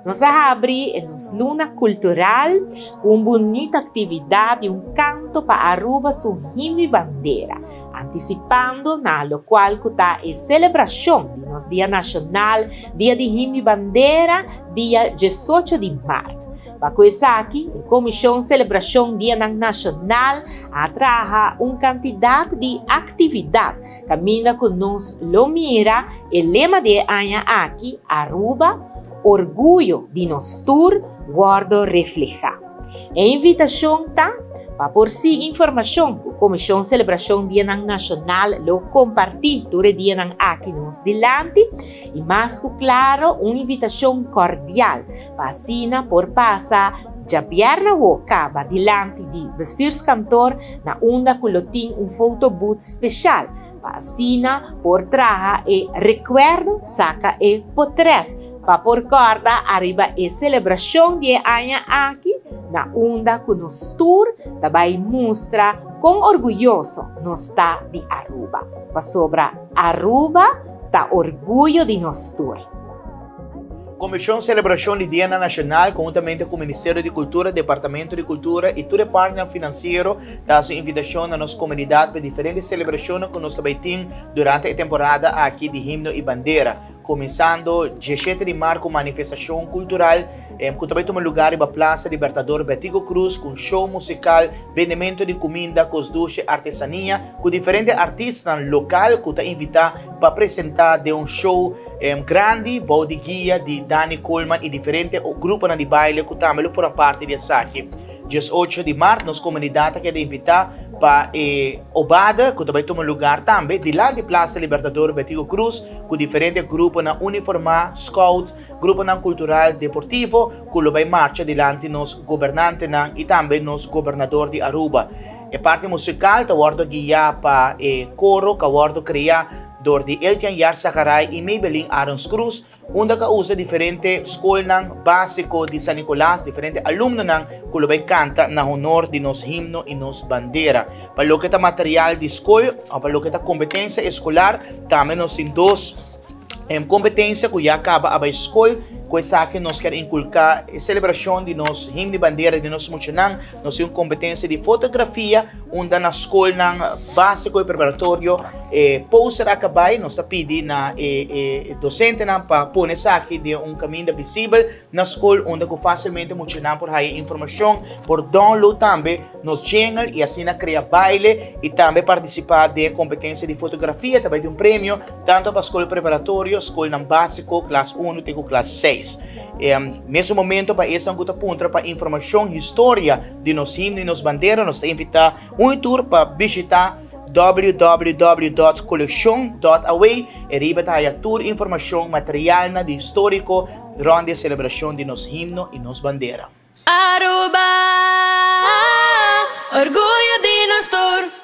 Nos a habri e nos luna cultural cu un bunita actividad di un canto pa Aruba su himno y bandera, anticipando na locual cu ta e celebracion di nos Dia Nacional, Dia di Himno y Bandera, dia 18 di maart. Pa cu esaki, e Comision Celebracion Dianan Nacional a traha un cantidad di actividad caminda cu nos lo mira e lema di e aña aki, Aruba, orguyo di nos tur, wordo refleha. E invitacion ta pa por sigui informacion cu Comision Celebracion Dianan Nacional lo comparti tur e dianan aki nos dilanti y mas cu claro un invitacion cordial pa asina por pasa djabièrnè awo caba dilanti di Bestuurskantoor na unda cu lo tin un photobooth special pa asina por traha e recuerdo, saca e potret pa por corda ariba e celebracion di e aña aki na unda cu nos tur ta bay mustra con orguyoso nos ta di Aruba, pasobra Aruba ta orguyo di nos tur. Comision Celebracion di Dianan Nacional conhuntamente cu Ministerio di Cultura, Departamento di Cultura y tur e partnernan financiero ta haci un invitacion na nos comunidad pa diferente celebracionnan cu nos ta bay tin durante e temporada aki di Himno y Bandera, cuminsando 17 di maart cu manifestacion cultural cu ta bay tuma lugar riba Plaza Libertador Betico Croes cu un show musical, bendemento di cuminda, cos dushi, artesania cu diferente artistanan local cu ta invita pa presenta den un show grandi bou di guia di Dani Koolman y diferente gruponan di baile cu tambe lo forma parti di esaki. 18 di maart nos comunidad ta keda invita pa e obada cu ta bay tuma lugar tambe dilanti Plaza Libertador Betico Croes cu diferente gruponan uniforma, scout, gruponan cultural, deportivo cu lo bay marcha dilanti nos gobernantenan y tambe nos gobernador di Aruba. E parti musical ta wordo guia pa e coro cu a wordo crea door di Eltian Yarzagaray y Maybelline Arons Cruz, unda cu a usa diferente scolnan basico di San Nicolas, diferente alumnonan cu lo bay canta na honor di nos himno y nos bandera. Pa loke ta material di scol o pa loke ta competencia escolar, tambe nos tin dos competencia cu ya caba a bay scol. Cu esaki nos kier inculca e celebracion di nos himno y bandera di nos muchanan. Nos tin un competencia di fotografia unda na scolnan basico y preparatorio e poster a cabay. Nos ta pidi na e docentenan pa pone esaki den un caminda visibel na scol unda cu facilmente muchanan por haya informacion, por download tambe nos jingle y asina crea baile y tambe participa den e competencia di fotografia. Ta bay tin un premio tanto pa scol preparatorio, scolnan basico, klas 1 te cu klas 6. E mesun momento pa esnan cu ta puntra pa informacion, historia di nos himno y nos bandera, nos ta invita un y tur pa bishita www.coleccion.aw. E riba ta haya tur informacion, materialnan di historico rond di e celebracion di nos himno y nos bandera. Aruba, orguyo di nos tur.